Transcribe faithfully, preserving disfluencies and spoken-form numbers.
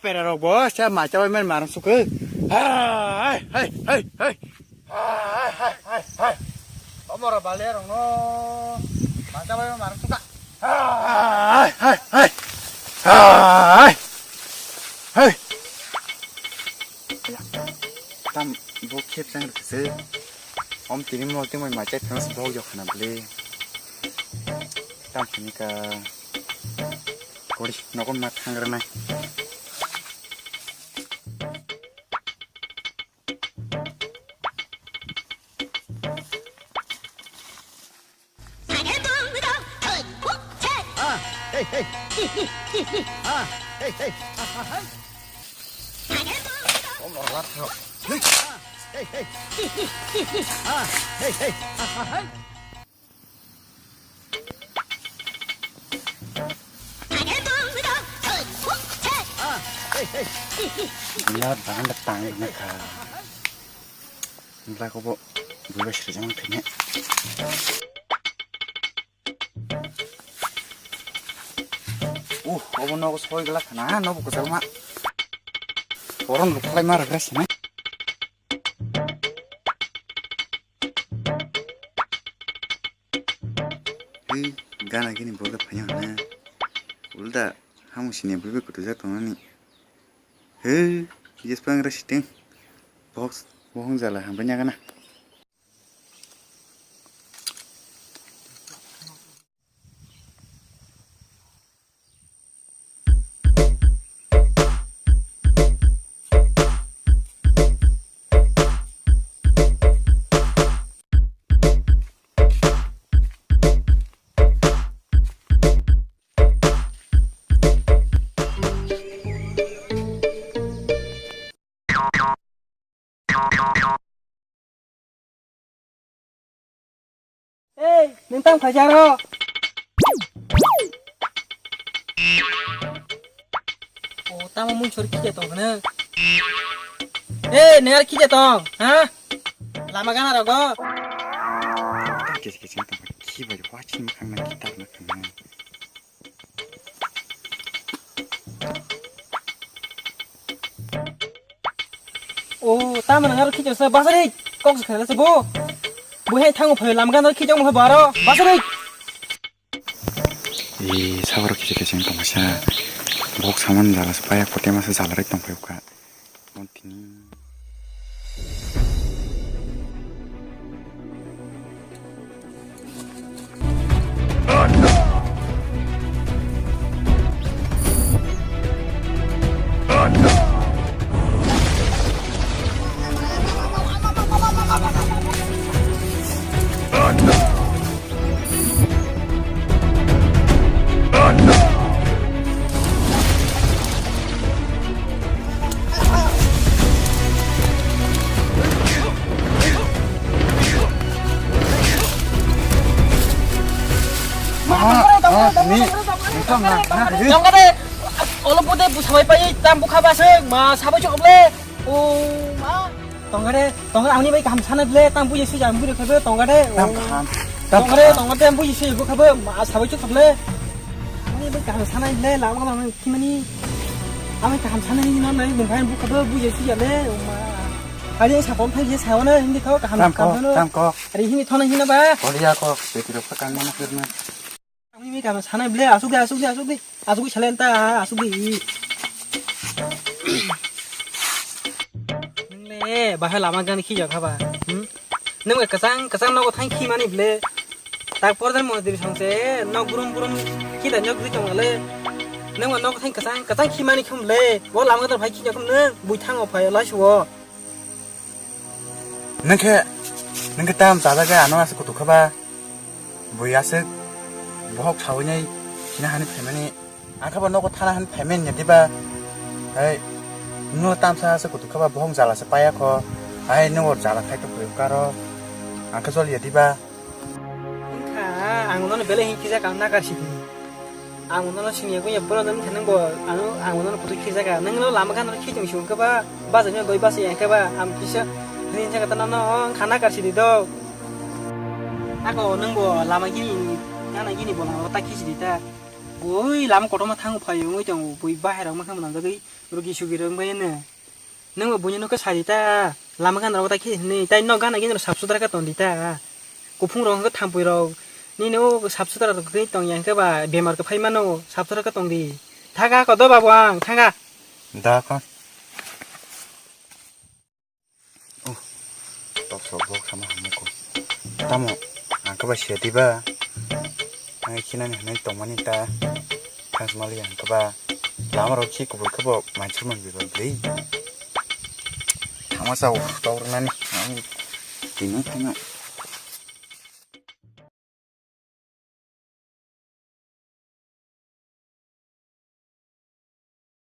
Pera rok bo se ma chabai men marang sukhe. Hai, hai, hai, hai. Hai, hai, hai, hai. Omora bale rok no ma chabai men marang sukha. Hai, hai, hai. Hai. Tam bo khep sang rok se. Om tini mo tini mai ma chai phang se bo yok khana bale. Tam khani ka. Kori, nokon ma thangrwnai. Ah, hey, hey. Ah, hey, hey. Ah, hey. Hey, hey. Ah, hey, hey. Biya bang da tang na kha. Nla ko bo buba sri jang thene. Uh, obo nogo soi gla khana, nobo kwchal ma. Oron rukhlai ma ragra sene. Hei, gana gini borok phai hwnna. Ulda, hamung sini bwrwi kutuja tongnani. Hei, yes pangra siting. Box, bohong jala hambai nyagana. Ei, nwng tamo khaisa aro? O, tamo mui sori khija tong hwnwi. Ei, nwng aro khija tong, ha? Lama gana rogo. Kis kis tong khibai wachi mukhang na kitab na khang. O, tamo nang aro khichok sa basari, kok sa khala sa bo. Bo hai thango phai lam gan khichok mo bo aro basari. E, sabar khichok khichok tong sa. Bok saman jala sa paya kote masa jala rek tong phayo ka. Mon tini. Tongkade, olo pute busamai pai tam bukha baseng ma sabai chokle. O ma. Tongkade, tongkade, ani bai kaham sana ble tam buye suja bure khabe tongkade. Tam kaham. Tongkade, tongkade tam buye suja bukhabe ma sabai chokle. Ani bai kaham sana ble lama lama. Kimani, ami kaham sana ni no nai bung khai bukha bo buje si ya le, ma. Ani sa pom khai je sa wana hindi kho kaham kaham no. Tam ko. Ari hindi thona hina ba. Koriya ko, beti rok ka kang mana kirna. Ami mi kaham sana ble, asuk de, asuk de, asuk de. Asuk de salen ta, asuk de. Nang le, bahai lama gan khi jak haba. Hmm? Nang bai kasang, kasang nogo thang khi mani ble. Tak pordan mo diri song se, nok brum brum khi da nyok di tong le. Nang bai nok thang kasang, kasang khi mani khum le. Bo lama dor phai khi jak khum nang, bui thang o phai lai suo. Nang khe, nang khe tam chada khe ano asuk kutuk khe ba. Bui asuk, bohok sawi nai, khina hani phaimani. Ang khe bo nogo thana han phaimani ya diba? Hai, no tamsa se kutuk khe ba bohong jala se paya kho. Hai, no jala khai to karo. Ang khe jol ya diba? Wngkha, ang nono belai hinkhe jak ang nakar sidi. Ang nono sini ya kuya bono wngkha nang bo, ang, ang nono putu khe jak ang. Nang no lama gana khe tong sung khe ba, basa ni goi basa ya khe ba, ang kisa rin jak ta nono wngkha nakar sidi do. Ako nang bo lama gini, nana gini bo lama ta khe sidi ta. Oi, lama kotorma thang phai wngwi tongo, bui bahai rok mankha mwnang jagwi rugi sugi rok wngbai ne. Nwng bo buino khe sadi ta, lama gana rok ta khe hwnwi, tai nok gana gini rok sap sutra khe tongdi ta. Kuphung rok hwnkhe thampui rok, nini o sap sutra rok khe tong ya hwnkhe ba bemar khe phai mano, sap sutra khe tongdi. Thanga kodo babu ang, thanga. Da kha. Oh, tok sok bok sama hamya ko. Tamo, ang khe ba sia diba? Ang khinani hwnwi tongmani ta. Thang sumali ang khe ba lama rok khi kubur khe bo manchur man biba bli. Thama sao tok rwnani. Ang tini thangna.